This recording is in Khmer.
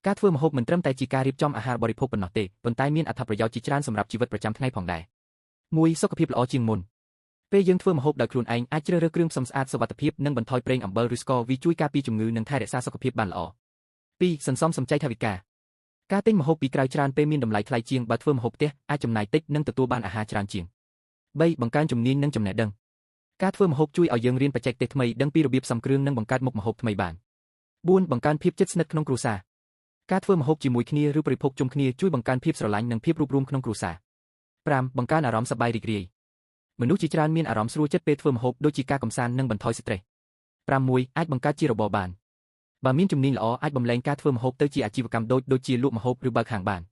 ការធ្វើម្ហូបមិនត្រឹមតែជាការរៀបចំអាហារបរិភោគប៉ុណ្ណោះទេប៉ុន្តែមានអត្ថប្រយោជន៍ជាច្រើនសម្រាប់ជីវិតប្រចាំថ្ងៃផងដែរ1សុខភាពល្អជាងមុនពេលយើងធ្វើម្ហូបដោយខ្លួនឯងអាចជ្រើសរើសគ្រឿងផ្សំស្អាតសុវត្ថិភាពនិងបន្ថយប្រេងអំបិលឬស្ករវាជួយការពារជំងឺនិងថែរក្សាសុខភាពបានល្អ2សន្សំសំចៃថវិកាការទិញម្ហូបពីក្រៅច្រើនពេលមានតម្លៃថ្លៃជាងបើធ្វើម្ហូបផ្ទះអាចចំណាយតិចនិងទទួលបានអាហារច្រើនជាង3បង្កើនជំនាញនិងចំណេះដឹងការធ្វើម្ហូបជួយឲ្យយើងរៀនបច្ចេកទេសថ្មីដឹងពីរបៀបផ្សំគ្រឿងនិងបង្កើតមុខម្ហូបថ្មីបាន4បង្កើនភាពជិតស្និទ្ធក្នុងគ្រួសារការធ្វើម្ហូបជាមួយគ្នាឬបរិភោគជុំគ្នាជួយបង្កើនភាពស្រឡាញ់និងភាពរួបរួមក្នុងគ្រួសារ5បង្កើនអារម្មណ៍សប្បាយរីករាយមនុស្សជាច្រើនមានអារម្មណ៍ស្រួលចិត្តពេលធ្វើម្ហូបដូចជាការកម្សាន្តនិងបន្ថយស្ត្រេស6អាចបង្កើតជារបរបានបើមានជំនាញល្អអាចបំលែងការធ្វើម្ហូបទៅជាអាជីវកម្មដូចដូចជាលក់ម្ហូបឬបើកហាងបាន។